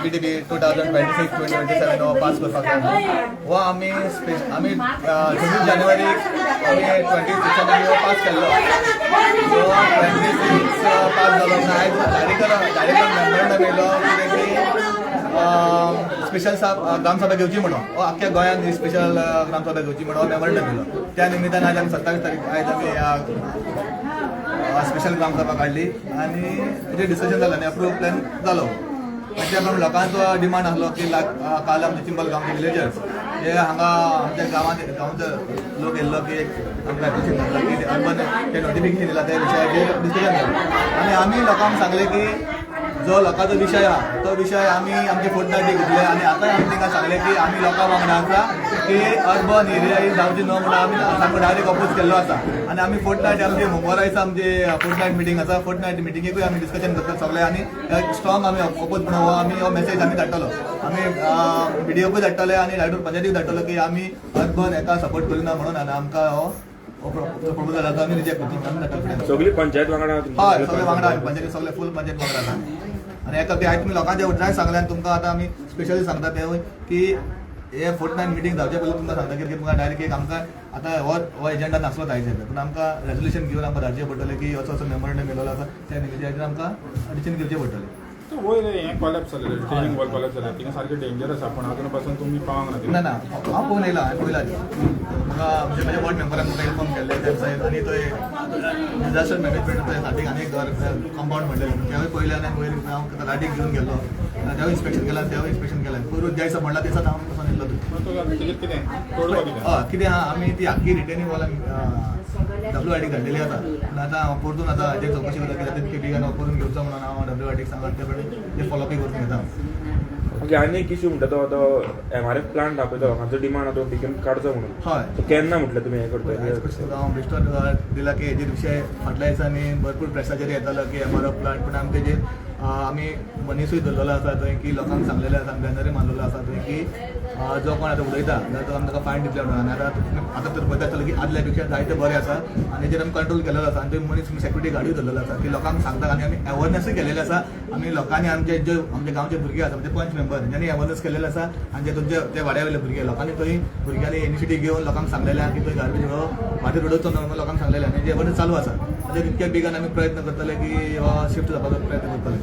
PDP 2026 2027 हो pass करपाक जाय म्हणून. हो आमी आमी 26 जानेवारीक आमी 26 आमी हो पास केल्लो. सो 26 पास जालो म्हणून आयज जारी केलो, जारी करून मेमोरंडम येयलो कितें की स्पेशल ग्रामसभा घेवची म्हणून. हो आख्ख्या गोंयांत ही स्पेशल ग्रामसभा घेवची म्हणून हो मेमोरंडम येयलो. त्या निमित्तान आयज आमी 27 तारीख आयज आमी स्पेशल ग्रामसभा काडली आनी तेजेर डिस्कशन जालें आनी अप्रूव प्लॅन जालो. त्या प्रमाणे लोकांचो डिमांड आसलो की काल आमचे चिंबल गांवचे विलेजर्स जे हांगा आमच्या गांवांत गांवचो लोक येयल्लो की एक आमकां एप्लिकेशन घातला की अर्बन ते नोटिफिकेशन दिला, त्या विशयाचेर डिस्कशन जालें आनी आमी लोकांक सांगलें की जो लोकांचो विशय आहा तो विशय आमी आमचे फोर्टनायटी घेतले आनी आतांय आमी तांकां सांगलें की आमी लोकां वांगडा आसा की अर्बन एरिया ही जावची न्हू म्हणून आमी सामको डायरेक्ट अपोज केल्लो आसा. आनी आमी फोर्टनायट आमचे होमवारा दिसा आमचे फोर्टनायट मिटींग आसा. फोर्टनायट मिटिंगेकूय आमी डिस्कशन करता सगळे आनी स्ट्रॉंग आमी अपोज म्हणून हो आमी हो मेसेज आमी धाडटलो. आमी बिडिओकूय धाडटले आनी रायडोर पंचायतीक धाडटलो की आमी अर्बन हेका सपोर्ट करिना म्हणून आनी आमकां हो प्रपोजल आसा आमी रिजेक्ट करता, आमी धाडटले फुडें. सगळी पंचायत वांगडा तुमची? हय, सगळे वांगडा आमी पंचायती, सगळे फूल पंचायत वांगडा आसा. आनी एका ते आयज तुमी लोकांचे जाय सांगले आनी तुमकां आतां आमी स्पेशली सांगता तेवूय की हे फोर्टनायट मिटींग जावचे पयलीं तुमकां सांगता की तुमकां डायरेक्ट एक आमकां आतां हो हो एजंडा नासलो आयज, पूण आमकां रेजोल्युशन घेवन आमकां धाडचें पडटलें की असो असो मेमोरंडम येयलेलो आसा, त्या निमित्ताचेर आमकां डिसिजन घेवचें पडटलें. वयर हें कॉलॅप्स जालें, रिटेनिंग वॉल कॉलॅप्स जालें, थिंगा सारकें डेंजर आसा, पूण अजून पासून तुमी पावंक ना. ना ना, हांव पळोवन येयला. हांवें पळयला. म्हाका म्हणजे म्हज्या वॉर्ड मेंबरान म्हाका इन्फॉर्म केल्लें त्या दिसा आनी थंय डिझास्टर मॅनेजमेंट थंय फाटीं आनी एक घर कंपाउंड म्हणलेलें, तेवूय पळयलें आनी वयर हांव तलाठीक घेवन गेल्लो, तेवूय इन्स्पेक्शन केलां, तेवूय इन्स्पेक्शन केलें. पयरू ज्या दिसा म्हणला दिसा हांव वचोन येयल्लो थंय. तेजेर कितें तोडगो कितें? हय, कितें आहा, आमी ती आख्खी रिटेनिंग वॉल डब्ल्यू आर डीक धाडलेली आसा, पूण आतां हांव परतून आतां हाजेर चवकशी करता कित्याक तितके बेगीन हांव करून घेवचो म्हणून हांव डब्ल्यू आर डीक सांगला, ते प्रमाणे ते फॉलोअपय करून घेता. ओके, आनी एक इश्यू म्हणटा तो तो एमआरएफ प्लांट आहा पळय, तो लोकांचो डिमांड आहा, तो बेगीन काडचो म्हणून. सो केन्ना म्हटलें तुमी हें आयज करतले? हांव बेश्टो दिला की हेजेर विशय फाटल्या दिसांनी भरपूर प्रेसाचेर येतालो की एमआरएफ प्लांट, पूण आमी तेजेर आमी मनिसूय धरलेलो आसा थंय की लोकांक सांगलेलें आसा, बॅनरूय मारलेलो आसा थंय की जो कोण आतां उलयता जाल्यार तो आमी ताका फायन दितले म्हणून. आनी आतां आतां तर पळयता आसतलें की आदल्या पेक्षा जायते बरें आसा आनी हेजेर आमी कंट्रोल केलेलो आसा आनी थंय मनीस सेक्युरिटी गार्डूय धरलेलो आसा की लोकांक सांगता आनी आमी अवेरनसूय केलेले आसा. आमी लोकांनी आमचे जे आमच्या गांवचे भुरगे आसा, म्हणजे पंच मेंबर तेंच्यांनी अवेरनस केलेले आसा आनी जे तुमचे ते वाड्या वयले भुरगे लोकांनी थंय भुरग्यांनी इनिशिएटीव घेवन लोकांक सांगलेलें आहा की थंय गार्बेज हो वाटेर उडोवचो न्हय म्हणून लोकांक सांगलेलें आनी जे अवेरनस चालू आसा. म्हणजे तितक्या बेगान आमी प्रयत्न करतले की हो शिफ्ट जावपाचो प्रयत्न करतले.